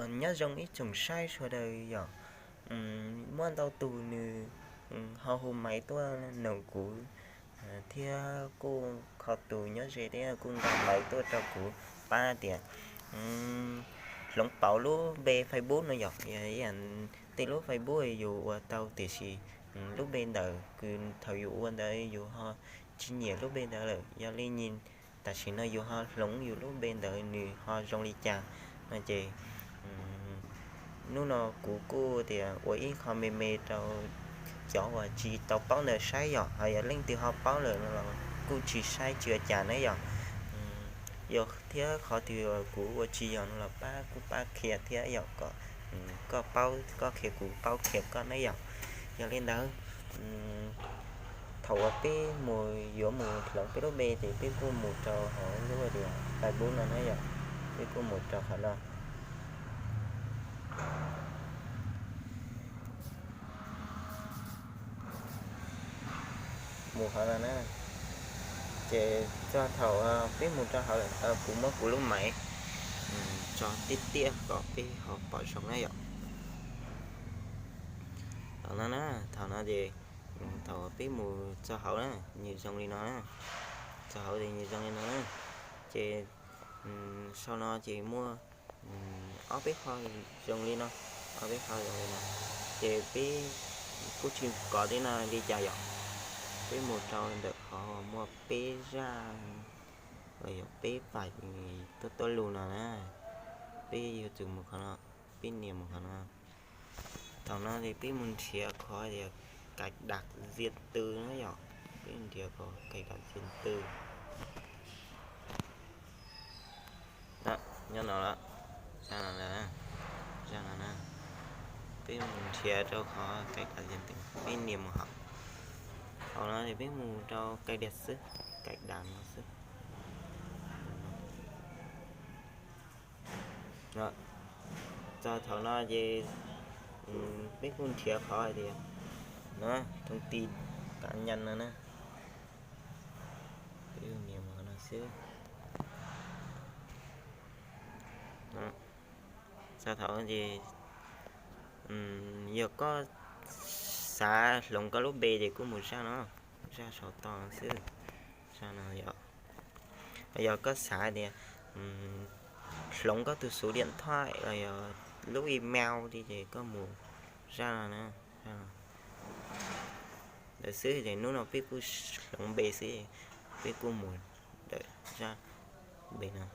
Nyob zoo ib tsoom saib sawv daws yom. Muaj ntau tus nws ho hu maiv tuaj noog kuv, thiab kuj kho tus nyob ze thiab kuj nqa maiv tuaj rau kuv pab tias hloov pauv lub npe Facebook no yom. Tej lub Facebook yus ua tau tiam sis lub npe ntawd kws thaum yus ua ntawd yus ho tsis nyiam lub npe ntawd lawm, yog li tam sim no yus ho hloov yus lub npe ntawd nws ho zoo li cas no ces hnub no kuv kuj tias ua ib qho me me rau cov uas tsis tau paub ntawd saib yom, ho yog leej twg ho paub lawm los kuj tsis saib tsis ua cas ne yom. Yog thiab qhov twg kuv ua tsis yog no los pab kuj pab qhia thiab yom, kom koj paub koj qhia kuv, paub qhia koj ne yom. Yog li ntawd, thaum uas peb mus yuav mus hloov peb lub npe ces peb kuj mus rau hauv lub tias Facebook no na yom. Peb kuj mus rau qhov no. Mus qhov no na. Ces txog thaum peb mus rau hauv lawm, kuv muab kuv lub maiv tso tiaj tiaj kom peb ho pom zoo na yom. Thaum no na, thaum no ces thaum peb mus txog hauv na, nws zoo li no na. Txog hauv ces nws zoo li no na. Ces sau no ces muaj ob peb qho zoo li no, ob peb qho zoo li no. Ces peb kuj tsis kov tej no li cas yom. Peb mus rau ntawm qhov muaj peb zaj, los yog peb pais tuaj tuaj lug no na. Peb yuav tsum mus qhov no, peb nias mus qhov no. Thaum no ces peb mus nrhiav qhov tias cài đặt riêng tư na yom. Peb nrhiav qhov cài đặt riêng tư. Nyob no lawm, zaj no lawm, zaj no na. Peb mus nrhiav rau qhov cài đặt riêng tư, peb nias mus hauv. Thaum no ces peb mus rau cài đặt xwb, cài đặt no xwb. Txog thaum no ces peb kuj nrhiav qhov hais tias no, thông tin cá nhân no na. Peb nias mus no xwb. Txog thaum ces yog koj xav hloov koj lub npe ces kuj mus zaj no, zaj saum toj xwb. Zaj no yom. Yog koj xav tias hloov koj tus số điện thoại los yog lub email li ces koj mus zaj no na. Ntawd xwb ces hnub no peb kuj hloov npe xwb, peb kuj mus ntawm zaj npe no.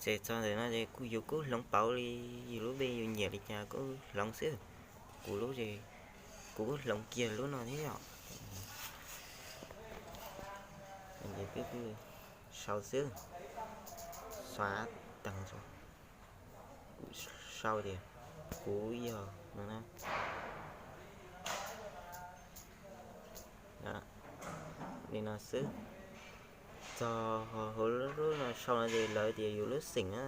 Ces txog ntawm no ces kuj yus kuj hloov pauv li yus lub npe yus nyiam li cas kuj hloov xwb. Kuv lub ces kuv kuj hloov kiag lub no thiab yom. Ces peb kuj sau xwb, xóa tag, sau tias kuv yog no na. Li no xwb. Txog hauv lub no sau no ces lawv tias yus lub xeem na,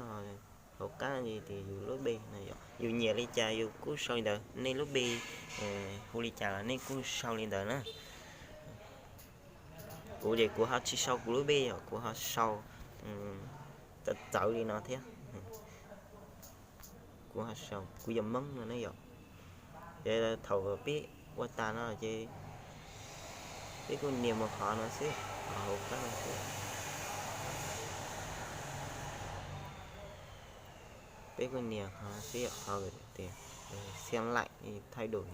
hauv qab no ces tias yus lub npe no yom. Yus nyiam li cas yus kuj sau li ntawd, nej lub npe hu li cas los nej kuj sau li ntawd na. Kuv ces kuv ho tsis sau kuv lub npe yom, kuv ho sau txawv txawv li no thiab. Kuv ho sau kuv yog Hmoob no ne yom. Ces thaum peb ua tas no ces peb kuj nias mus qhov no xwb, qhov hauv qab no xwb. Peb kuj nias qhov xwb, qhov tias xiam laim thaij dum,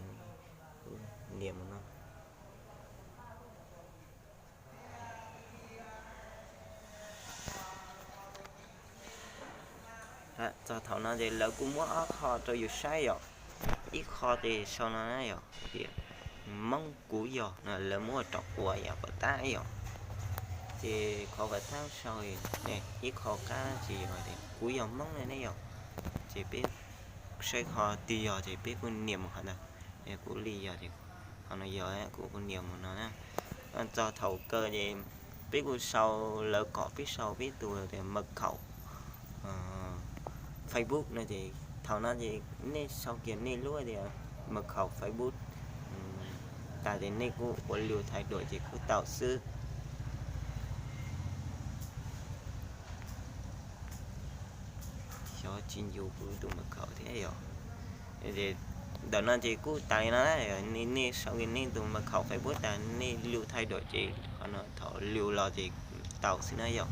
kuj nias mus no. Txog thaum no ces lawv kuj muab ob qho rau yus saib yom. Ib qho ces sau no na yom, tias Hmoob kuv yog no, lawv muab rau quav yam pov tab yom. Ces qhov pov tab sau ib qho qab ces yog tias kuv yog Hmoob no ne yom. Ces peb saib qhov twg yog ces peb kuj nias mus qhov ntawd. Kuv li yog ces qhov no yog, kuv kuj nias mus no na. Txog thaum kawg ces peb kuj sau, lawv kom peb sau peb tus tias mật khẩu Facebook no ces thaum no ces nej sau kiag nej lub tias mật khẩu Facebook tas ces nej kuj ua lus thaij dum ces kuj tau xwb. tsis ncu kuv tus mật khẩu thiab yom. Ntawm no ces kuj tas li no, nej sau nej tus mật khẩu Facebook tas nej lưu thay đổi ces qhov no thaum lưu los ces tau xwb na yom.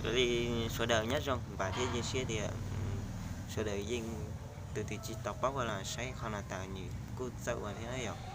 Li sawv daws nyob zoo, vam thiab cia siab tias sawv daws yeej tus twg tsis tau paub los saib qhov no tas nws kuj txawj ua thiab na yom.